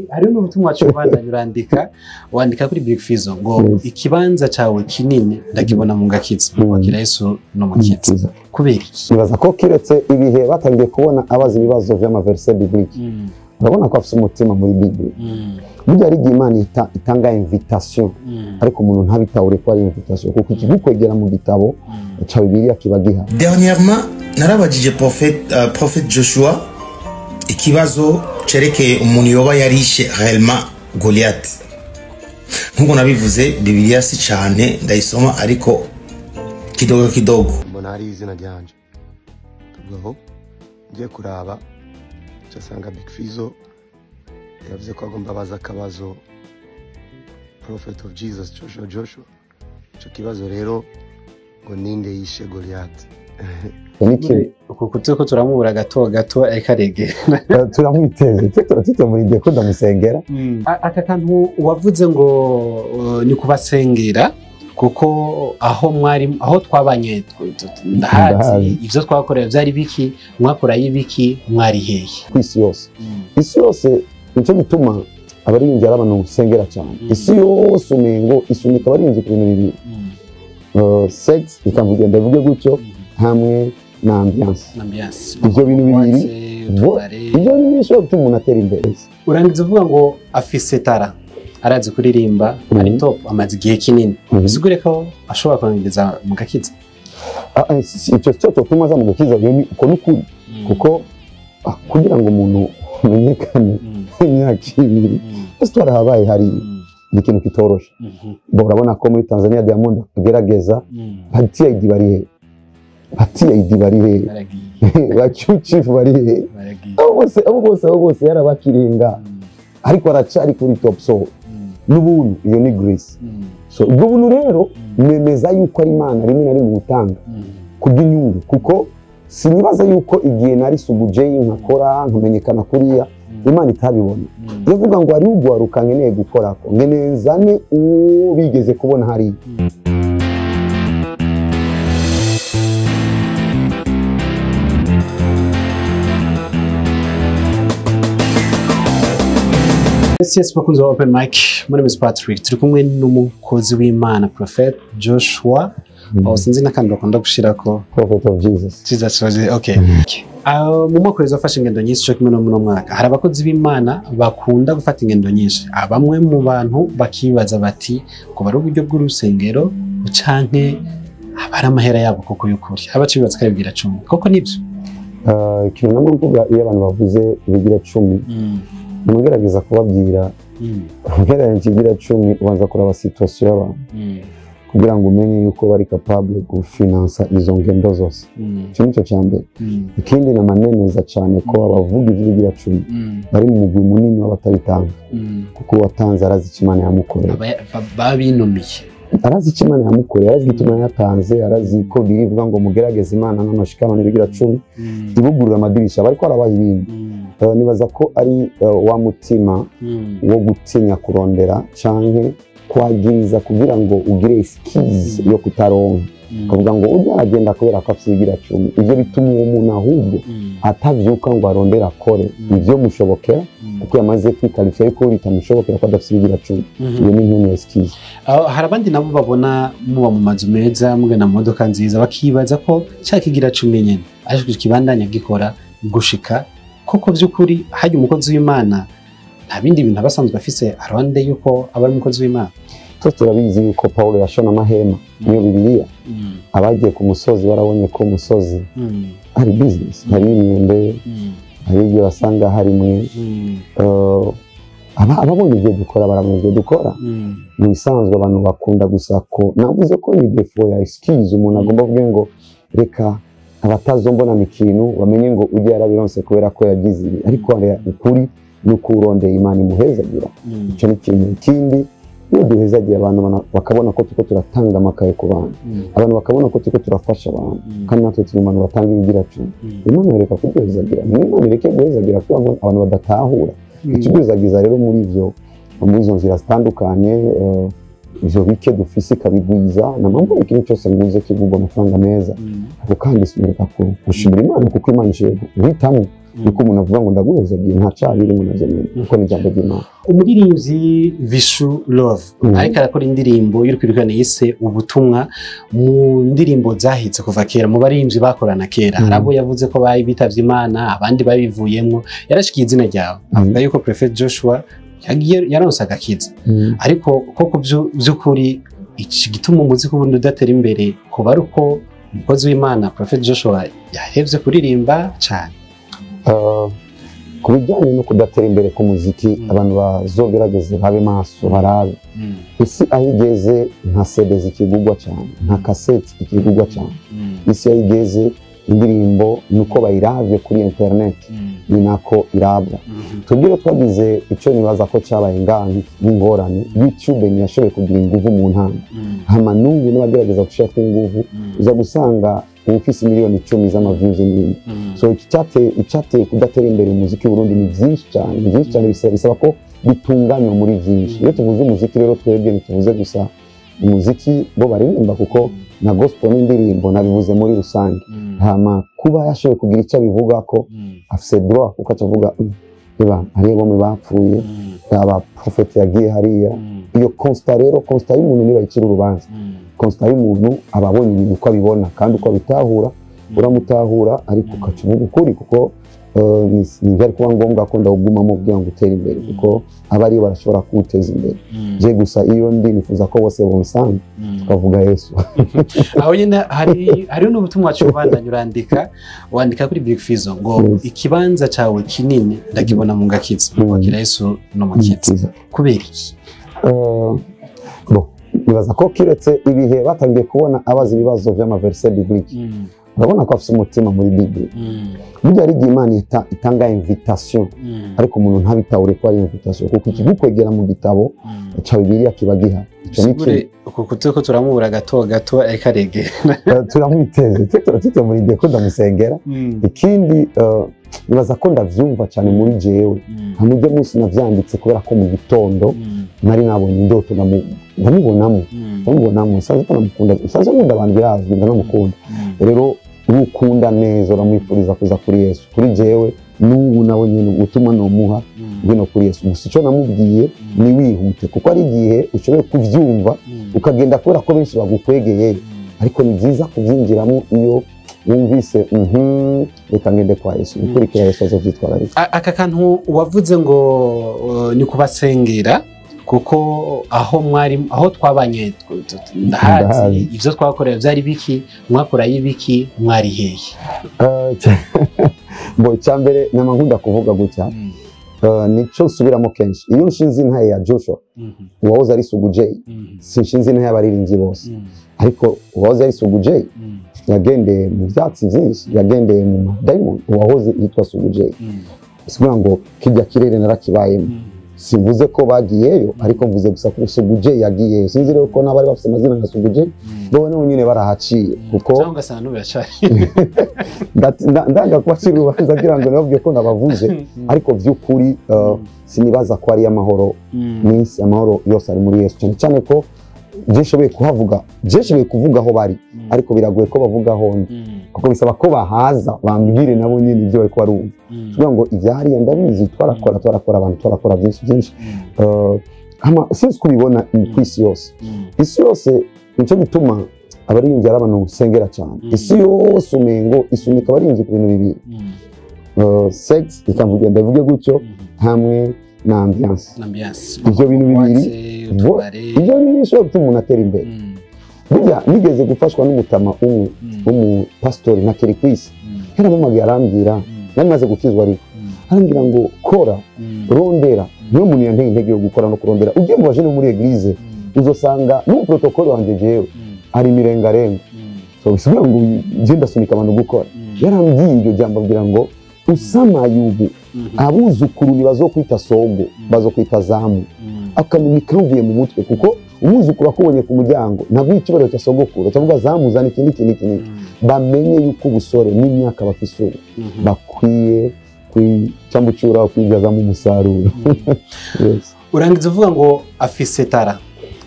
Hariho n'ubutumwa wacu ubandanya urandika, wandika kuri Big Fizzo ngo ikibanza cawe kinini ndakibona mu gakiza, wakira Yesu no mukiza. Kubera iki? Nibaza ko kiretse ibihe batangiye kubona abaza ibibazo vy'amaverse biblique. Urabona ko afise umutima muri Bible. Burya ari Imana itanga invitation, ariko umuntu ntabitahure ko ari invitation, kuko ikigukwegera mu gitabo ca Bibiliya kiba gihari. Dernièrement narabajije Prophet Joshua ikibazo cerekeye umuntu yoba yarishe réellement Goliath. Nkuko nabivuze, Bibiliya si cyane ndayisoma, ariko kidogo kidogo. Mbona hari izina ryanje, tugaho ngiye kuraba nsanga Big Fizzo yavuze ko agomba abaza akabazo Prophet of Jesus Joshua. Ico kibazo rero ngo ninde yishe Goliath? Uku turiko turamubura gato gato ariko aregera. Turamwiteze, tutamurindiriye ko ndamusengera. Aka kantu wavuze ngo ni kubasengera, kuko aho mwari, aho twabanye ndahazi ivyo twakoreye vyari biki, mwakoraye ibiki, mwari hehe? Kw'isi yose. Isi yose nico gituma abaririmbyi ari abantu usengera cyane. Isi yose umengo isunika abaririmbyi ku bintu bibiri. Sex ikavuga ndavuge gutyo hamwe na ambiance. Ivyo bintu bibiri ivyo bintu bishobora gutuma umuntu atera imbere. Urangiza uvuga ngo afise tara, arazi kuririmba, ari top, amaze igihe kinini. Bisigure ko ashobora kwangiriza mu gakiza. Icyo cyo tuma aza mu gakiza uko n'ukuri, kuko kugira ngo umuntu amenyekane imyaka ibiri twese twarahabaye, hari ni ikintu kitoroshe. Urabona ko muri Tanzania Diamond agerageza, ba TID bari he, ba TID bari he, ba Q Chief bari he, abo bose yarabakirenga, ariko aracari kuri top. So n'ubuntu iyo ni grace. So ubwo buntu rero nemeza yuko ari Imana rimwe na rimwe gutanga kubw'inyungu, kuko sinibaza yuko igihe nari Sugu J nkakora nkamenyekana kuriya Imana itabibona. Yavuga ngo ari ugwaruka nkeneye gukorako, nkeneye nzane uwo bigeze kubona hariya. Yes, bakunzi wa Open Mic, my name is Patrick. Turi kumwe n'umukozi w'Imana Prophet Joshua. Aho sinzi n'akandi bakunda gushirako Prophet of Jesus. Jesus, okay. Mu mwaka weza wafashe ingendo nyinshi cyo kimwe no mu mwaka. Hari abakozi b'Imana bakunda gufata ingendo nyinshi. Abamwe mu bantu bakibaza bati ko bari uburyo bw'urusengero canke abari amahera yabo koko y'ukuri. Abacibibaza kabibwira 10. Koko nibyo? Ikintu namwe mvuga iyo abantu bavuze ibigira 10. Mugerageza kubabwira ugereranyije ikigira 10 ubanza kuraba situation y'abantu kugira ngo umenye yuko bari capable gufinansa izo ngendo zose. Icyo nicyo cya mbere. Ikindi namanemeza cyane ko abavuga iby'ibigira 10 bari mu mugwi munini w'abatabitanga, kuko watanze arazi icyo Imana yamukoreye, babinumiye, arazi icyo Imana yamukoreye, arazi igituma yatanze, arazi ko birivuga ngo mugerageze Imana n'amashikama n'ibigira 10 ibugurura amadirisha, bariko arabaha ibindi. Nibaza ko ari wa mutima wo gutinya kurondera canke kwagiriza kugira ngo ugire excuse yo kutaronka, kuvuga ngo ujya aragenda kubera ko afite ibigira 10. Ivyo bituma uwo muntu ahubwo atavyuka ngo arondera akore ivyo mushobokera, kuko yamaze kwikalifya yuko bitamushobokera ko adafite ibigira 10. Iyo ni nk'iyo excuse. Hari abandi nabo babona muba mu mazu meza, mugenda mu modoka nziza, bakibaza ko cya kigira 10 nyene ariko kibandanya gikora gushika koko by'ukuri hajya umukozi w'Imana nta bindi bintu abasanzwe afise aronde yuko aba ari umukozi w'Imana. Twese turabizi yuko Paulo yashona amahema niyo Bibiliya. Abagiye ku musozi barabonye ko umusozi hari business, hari imyembe, hari ibyo basanga harimwe. Ababonye ibyo dukora barabonye ibyo dukora. Mu bisanzwe abantu bakunda gusa ko navuze ko ni défaut ya excuse, umuntu agomba kuvuga ngo reka abatazombona ikintu bamenye ngo ujye yarabironse kubera ko yagize ibi, ariko ukuri nuko urondeye Imana imuhezagira. Icyo ni ikintu. Ikindi iyo duhezagiye abantu bakabona ko turiko turatanga amakaye ku bantu, abantu bakabona ko turiko turafasha abantu, kandi natwe turi mu bantu batanga ibigira 10. Imana ireka kuduhezagira, Imana ireke guhezagira kuko abantu badatahura. Ikiduhezagiza rero muri ivyo, muri izo nzira zitandukanye, ivyo bike dufise ikabigwiza. Na mpamvu ikintu cyose nguze kigurwa amafaranga meza, ariko kandi sinureka gushimira Imana kuko Imana ishoboye guhitamo Niko umuntu avuga ngo ndaguhezagiye, nta cyaha birimo navyo nyene, kuko ni ijambo ry'Imana. Umuririmbyi Vishu Love ariko arakora indirimbo y'urukurikirane yise Ubutumwa, mu ndirimbo zahitse kuva kera mu baririmbyi bakorana kera. Hari abo yavuze ko bari bitavye Imana, abandi babivuyemwo. Yarashikiye izina ryawe, avuga yuko Prophet Joshua yagiye yaronse agakiza. Ariko koko by'ukuri iki gituma umuziki ubundi udatera imbere kuba ari uko umukozi w'Imana Prophet Joshua yahevye kuririmba cane? Ku bijyanye no kudatera imbere k'umuziki, abantu bazogerageze babe maso, barabe isi aho igeze. Nka CD zikigugwa cyane, nka kaseti ikigugwa cyane. Isi aho igeze, indirimbo nuko bayiravye kuri internet, ni nako irabwa. Tubwire, twagize icyo nibaza ko cyabaye ngaha nk'ingorane, YouTube ntiyashoboye kugira inguvu mu ntango. Hama n'ubu n'abagerageza gushirako inguvu, uza gusanga uba ufise 10 miliyoni z'ama views n'ibindi. So icyateye kudatera imbere umuziki w'Uburundi ni byinshi cyane, ni byinshi cyane. Bisaba ko bitunganywa muri byinshi. Iyo tuvuze umuziki rero, twebwe ntituvuze gusa umuziki bo baririmba, kuko na gospel n'indirimbo, nabivuze muri rusange. Hama kuba yashoboye kugira icyo abivuga ko afise droit, kuko acavuga: "Eba hariya bamwe bapfuye, aba prophet yagiye hariya." Iyo constat rero, constat y'umuntu niba ikiri urubanza, constat y'umuntu aba abonye ibintu uko abibona kandi uko abitahura, uramutahura, ariko ukaca uvuga ukuri, kuko ntibyari kuba ngombwa ko ndawugumamo kugira ngo utere imbere, kuko aba ariyo barashobora kuwuteza imbere. Je gusa iyo ndi nifuza ko bose bonsanga tukavuga Yesu. Aho nyine hariho n'ubutumwa waciye ubandanya urandika, wandika kuri Big Fizzo ngo ikibanza cyawe kinini ndakibona mu gakiza, kwakira Yesu n'umukiza. Kubera iki? Bon, nibaza ko kiretse ibihe batangiye kubona abaza ibibazo vy'ama versets bibliques, urabona ko afise umutima muri Bible. Burya hari igihe Imana itanga invitation, ariko umuntu ntabitahure ko ari invitation, kuko ikigukwegera mu gitabo ca Bibiliya kiba gihari. Ico ni kimwe. Sigure uku turiko turamubura gato gato, ariko aregera. Turamwiteze, tutamurindiriye ko ndamusengera. Ikindi, nibaza ko ndavyumva cyane muri jewe. Hamwe ujya munsi navyanditse kubera ko mu gitondo nari nabonye indoto, ndamubonamo. Nsanzwe ko namukunda, nsanzwe nkunda abantu, birazwi, ndanamukunda. Rero ukunda neza uramwifuriza kuza kuri Yesu. Kuri jewe n'ubu nawe nyine ubutumwa nomuha, ngwino kuri Yesu. Gusa icyo namubwiye ni wihute, kuko ari igihe ushoboye kuvyumva ukagenda kubera ko benshi bagukwegeye, ariko ni byiza kubyinjiramo iyo wumvise: reka ngende kwa Yesu." Gukurikira Yesu azovyitwararika. Aka kantu wavuze ngo ni kubasengera, kuko aho mwari, aho twabanye, ndahazi. Ndahazi. Ivyo twakorera byari biki? Mwakorayo ibiki? Mwari hehe? Bo icyambere nama nkunda kuvuga gutya, nico nsubiramo kenshi: iyo nshinze intaye ya Joshua, uwahoze ari Sugu J, sinshinze intaye y'abaririmbyi bose, ariko uwahoze ari Sugu J yagendeye mu byatsi byinshi, yagendeye mu madayimoni. Uwahoze yitwa Sugu J, sikuvuga ngo kijya kirere narakibayemo. Simvuze ko bagiyeyo, ariko mvuze gusa ko Sugu J yagiyeyo. Sinzi rero ko n'abari bafite amazina nka Sugu J bo nabo nyine barahaciye, kuko cyangwa ugasanga n'ubu biracari. Ndanga kubacira urubanza kugira ngo nababwiye ko nabavuze, ariko by'ukuri sinibaza ko ari amahoro minsi. Amahoro yose ari muri Yesu, cyane cyane ko je nshoboye kuhavuga, je nshoboye kuvuga aho bari, ariko biragoye ko bavuga aho ndi, kuko bisaba ko bahaza bambwire nabo nyine ibyo bariko barumva, kugira ngo ivyariya ndabizi. Twarakora, twarakora abantu, twarakora byinshi byinshi. Hama sinzi ko ubibona ku isi yose, isi yose nicyo gituma abaririmbyi ari abantu usengera cyane. Isi yose umengo isunika abaririmbyi ku bintu bibiri: sex, ikamvuga ndavuge gutyo, hamwe na ambiance. Ambiance. Ivyo bintu bibiri, utubare. Ivyo bintu bishobora gutuma umuntu atera imbere. Burya nigeze gufashwa n'umutama umwe w'umupasitori ntakiri ku isi. Yarampamagaye arambwira, nari maze gukizwa ariko, arambwira ngo kora, rondera. Niyo muntu yanteye intege yo gukora no kurondera. Ugiye mu bajene muri église, uzosanga n'umuprotokole wanje jewe ari mirengarenga. So bisigura ngo je ndasunika abantu gukora. Yarambwiye iryo jambo, abwira ngo usamaye ubu, abuzukuru ntibazokwita sogo, bazokwita zamu. Akantu kamvuye mu mutwe, kuko umwuzukuru akubonye ku muryango ntabwo icyubahiro cya sogokuru, atavuga zamuzana iki n'iki n'iki n'iki. Bamenye yuko ubusore n'imyaka bafise ubu bakwiye kwicyambucura, kwibyazamo umusaruro. Yes. Urangiza uvuga ngo afise talent,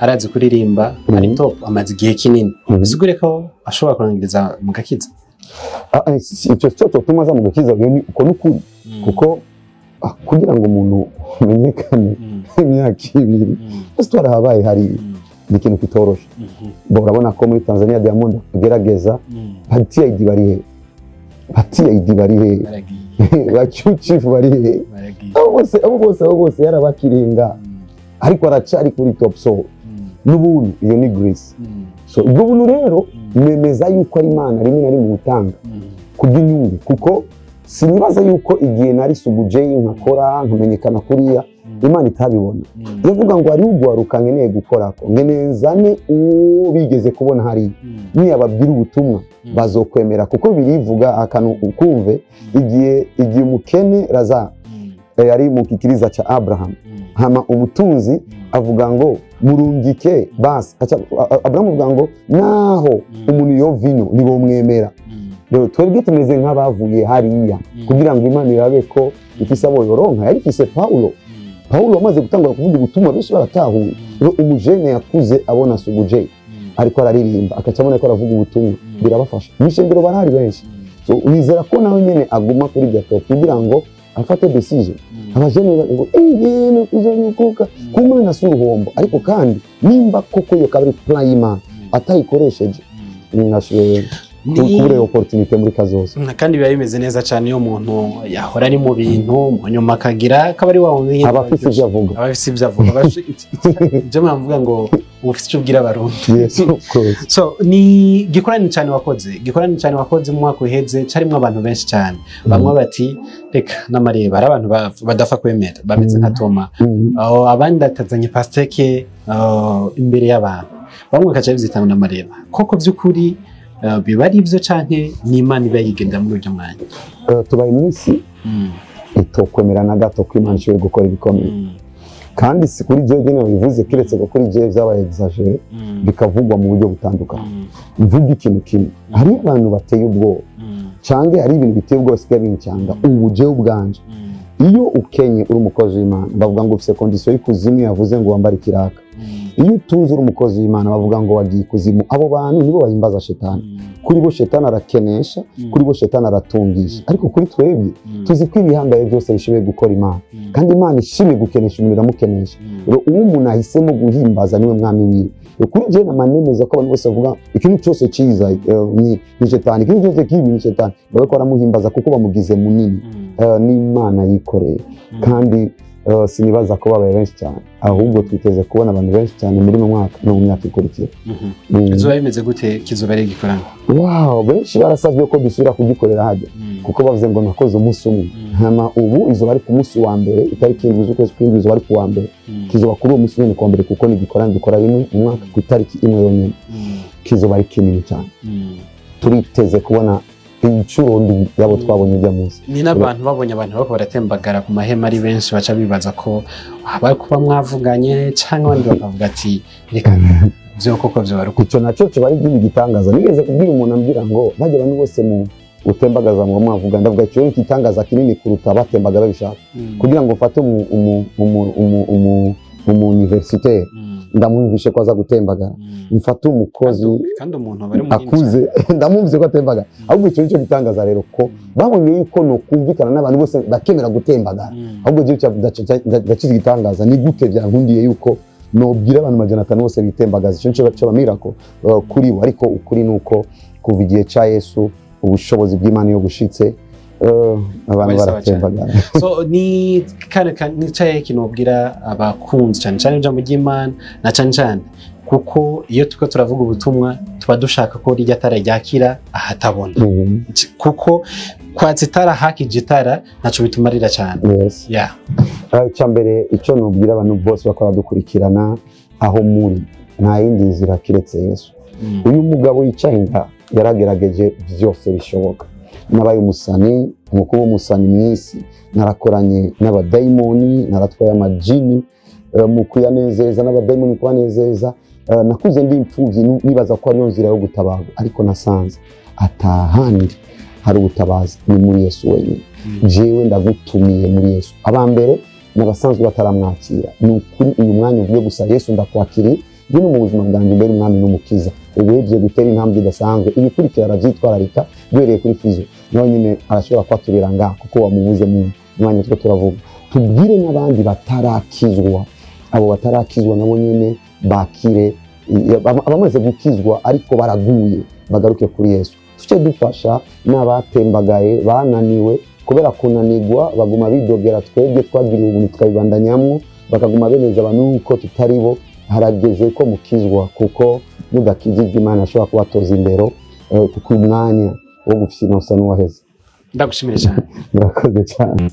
arazi kuririmba, ari top, amaze igihe kinini. Bisigure ko ashobora kurangiriza mu gakiza? Ah, icyo cyo cyotuma aza mu gakiza, iyo ni uko n'ukuri. Kuko kugira ngo umuntu amenyekane imyaka 2 bose twarahabaye hari ni ikintu kitoroshe. Urabona ko muri Tanzania Diamond agerageza bati bari he, bati bari he, bacyuchifu bari he, abo bose yarabakiringa ariko aracari kuri top. So n'ubuntu iyo ni grace. So ubwo buntu rero nemeza yuko ari Imana rimwe na rimwe gutanga kubw'inyungu, kuko sinibaza yuko igihe nari Sugu J nkakora nkamenyekana kuriya Imana itabibona. Yavuga ngo ari ugwaruka nkeneye gukorako, nkeneye nzane uwo bigeze kubona hari niyababwira ubutumwa bazokwemera, kuko birivuga akantu ukumve igihe umukene Lazaro yari mu kikiriza cha Abraham, hama umutunzi avuga ngo murungike basi, Abraham avuga ngo naho umuntu yo vino nibo mwemera. Rero twebwe tumeze nk'abavuye hariya kugira ngo Imana irabe ko ifise abo yoronka. Yari ifise Paulo. Paulo amaze gutangura kuvuga ubutumwa benshi baratahuye. Rero umujene yakuze abona Sugu J ariko araririmba akaca abona ko aravuga ubutumwa, birabafasha. Mwishengero barahari benshi. So nizera ko nawe nyene aguma kuri bya top kugira ngo afate decision. Abajene ngo no kuzanyukuka kumana si uruhombo, ariko kandi nimba koko iyo kabiri plan y'Imana atayikoresheje ninashoboye kubura opportunité muri kazoza. Kandi biba bimeze neza cyane iyo umuntu yahora ari mu bintu nyuma akagira akaba ari wa wundi abafise ibyo avuga, abafise ibyo avuga je mvuga ngo ufise icyo ubwira abarundi. Yes, of course. So ni gikorani cyane wakoze, gikorani cyane wakoze mu mwaka uheze carimo abantu benshi cyane. Bamwe bati reka n'amareba ari abantu badafa kwemera bameze nka Toma, abandi atazanye pasteke imbere y'abantu, bamwe bakaca bizitana n'amareba. Koko by'ukuri biba ari ibyo canke ni Imana iba yigenda muri uyu mwanya? Tubaye iminsi itokwemera na gato ko Imana ishoboye gukora ibikomeye. Kandi si kuri jewe nyene bivuze, kiretse ko kuri jewe vyabaye exagéré bikavugwa mu buryo butandukanye. Mvuga ikintu kimwe, hari abantu bateye ubwoba canke hari ibintu biteye ubwoba bisigaye bincanga. Ubu jewe ubwanje iyo ukenye uri umukozi w'Imana bavuga ngo ufise condition y'ikuzimu, yavuze ngo wambare ikiraka. Iyo utunze uri umukozi w'Imana bavuga ngo wagiye ikuzimu. Abo bantu nibo bahimbaza shetani. Kuri bo shetani arakenesha, kuri bo shetani aratungisha. Ariko kuri twebwe tuzi ko ibihambaye byose bishoboye gukora Imana. Kandi Imana ishimye gukenesha umuntu iramukenesha. Rero uwo umuntu ahisemo guhimbaza niwe mwami wiwe. Kuri je namanemeza ko abantu bose bavuga ikintu cyose cyiza ni shetani, ikintu cyose kibi ni shetani, bariko baramuhimbaza kuko bamugize munini. N'Imana yikoreye. Kandi sinibaza ko babaye benshi cyane, ahubwo twiteze kubona abantu benshi cyane muri mu mwaka no mu myaka ikurikira. Kizoba bimeze gute? Kizoba ari igikorano? Wow, benshi barasabye ko dusubira kugikorera hajya, kuko bavuze ngo nakoze umunsi umwe. Hama ubu izoba ari ku munsi wa mbere, itariki 7 z'ukwezi kw'indwi izoba ari ku wa mbere. Kizoba kuri uwo munsi nyene ku wa mbere, kuko ni igikorano dukora rimwe mu mwaka ku itariki imwe yonyene. Kizoba ari kinini cyane. Turiteze kubona inshuro ndwi yabo twabonye ujya munsi. Ni n'abantu babonye abantu bako baratembagara ku mahema ari benshi baca bibaza ko bari kuba mwavuganye, cyangwa abandi bakavuga ati reka byo koko byo bari. Icyo nacyo kiba ari igitangaza. Nigeze kubwira umuntu ambwira ngo bajya abantu bose mu utembagaza ngo mwavuga, ndavuga icyo ni igitangaza kinini kuruta batembaga babishaka. Kugira ngo ufate umu universitaire ndamwumvishe ko aza gutembagara, mfate umukozi kandi umuntu bari akuze ndamwumvise ko atembagara. Ahubwo icyo nicyo gitangaza rero, ko babonye yuko no kumvikana n'abantu bose bakemera gutembagara. Ahubwo je ndakize igitangaza ni gute byankundiye yuko nobwira abantu 500 bose bitembagaza. Icyo nicyo cy'abamirako kuri bo. Ariko ukuri nuko kuva igihe ca Yesu ubushobozi bw'Imana iyo gushitse abantu baratembagara. So ni kane nicaye kinobwira abakunzi cyane cyane ijambo ry'Imana na cyane cyane kuko iyo tuko turavuga ubutumwa tuba dushaka ko rijya tara ryakira ahatabona, kuko kwatsa itara hakije itara ntaco bitumarira cyane. Yes. Yeah. Icyambere icyo nobwira abantu bose bakora dukurikirana aho muri nta yindi nzira kiretse Yesu. Uyu mugabo yicaye nga yaragerageje byose bishoboka. Nabaye umusani, mukuba umusani mwisi, narakoranye n'abadaimoni, naratwaye amajini mu kuyanezeza n'abadaimoni kubanezeza. Nakuze ndi imfuvyi nibaza ko ariyo nzira yo gutabarwa, ariko nasanze atahandi hari ubutabazi ni muri Yesu wenyine. Jewe ndagutumiye muri Yesu. Abambere n'abasanzwe bataramwakira, ni ukuri uyu mwanya uvuye gusa Yesu ndakwakiriye, ngwino mu buzima bwanjye mbere umwami n'umukiza. Ubuhebye gutera intambwe idasanzwe, ibikurikira aravyitwararika duhereye kuri Fizo, nawe nyine arashobora kwaturira ngaha kuko wamubuze Mwanya two turavuga, tubwire n'abandi batarakizwa, abo batarakizwa nabo nyene bakire, abamaze gukizwa ariko baraguye bagaruke kuri Yesu. Tuce dufasha n'abatembagaye bananiwe kubera kunanigwa, baguma bidogera twebwe twagiriwe ubuntu tukabibandanyamwo, bakaguma bemeza abantu yuko tutari bo. Harageze ko mukizwa, kuko mudakijijwe Imana ashobora kubatoza indero, kuko umwanya wo gufyina usa n'uwaheze. Ndagushimire cyane. Murakoze cyane.